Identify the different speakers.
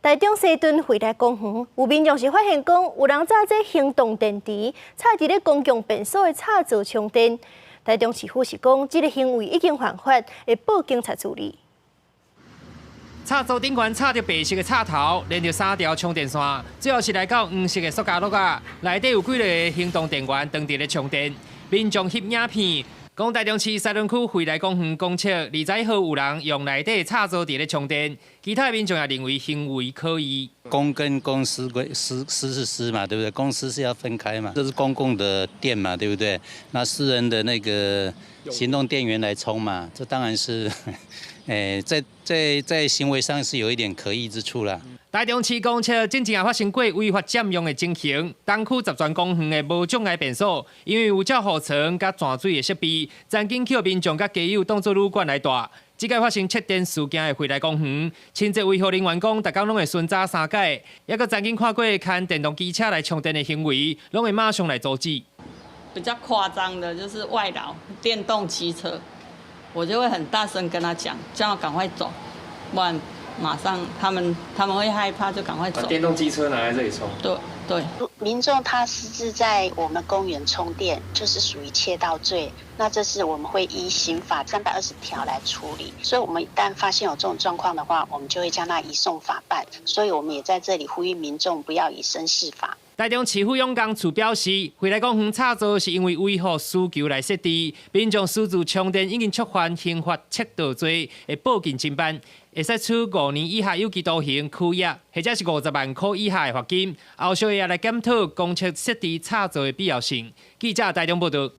Speaker 1: 台中西屯惠來公園有民眾是發現講，有人紮這行動電池插佇咧公共便所的插座充電。台中市府是講，這个行為已經犯法，會報警察處理。
Speaker 2: 插座頂懸插著白色的插頭，連著三條充電線，最後是來到黃色的塑膠盒仔，內底有幾个行動電源當佇咧充電。民眾翕影片，講台中市西屯區惠來公園公廁21號有人用內底插座佇咧充電，其他民眾也認為行為可疑。
Speaker 3: 公跟公私歸私，私是私嘛，對不對？公私是要分開嘛，這是公共的電嘛，對不對？那私人的那個行動電源來充嘛，這當然是，在行為上是有一點可疑之處啦。
Speaker 2: 台中市公廁之前也發生過違法佔用的情形，東區十全公園的無障礙便所，因為有照護床佮泉水的設備，曾經予民眾佮街友當作旅館來蹛。這擺發生窃電事件的惠來公園，清潔維護人員講，逐工攏會巡查三擺，抑閣曾經看過牽電動機車來充電的行為，攏會馬上來阻止。
Speaker 4: 比較誇張的就是外勞電動機車，我就會很大聲跟他講，叫他趕快走，不然馬上他們會害怕，就趕快走。
Speaker 2: 把電動機車拿來這裡充。
Speaker 4: 對對。
Speaker 5: 民眾他私自在我們公園充電，就是屬於竊盜罪。那這是我們會依刑法320條來處理。所以，我們一旦發現有這種狀況的話，我們就會將他移送法辦。所以，我們也在這裡呼籲民眾不要以身試法。
Speaker 2: 台中市府勇工處表示，惠來公園插座是因為維護需求來設置，民眾私自充電已經觸犯刑法竊盜罪，會報警偵辦，會使處5年以下有期徒刑、拘役，或者是50萬箍以下的罰金。後續也來檢討公廁設置插座的必要性。記者台中報道。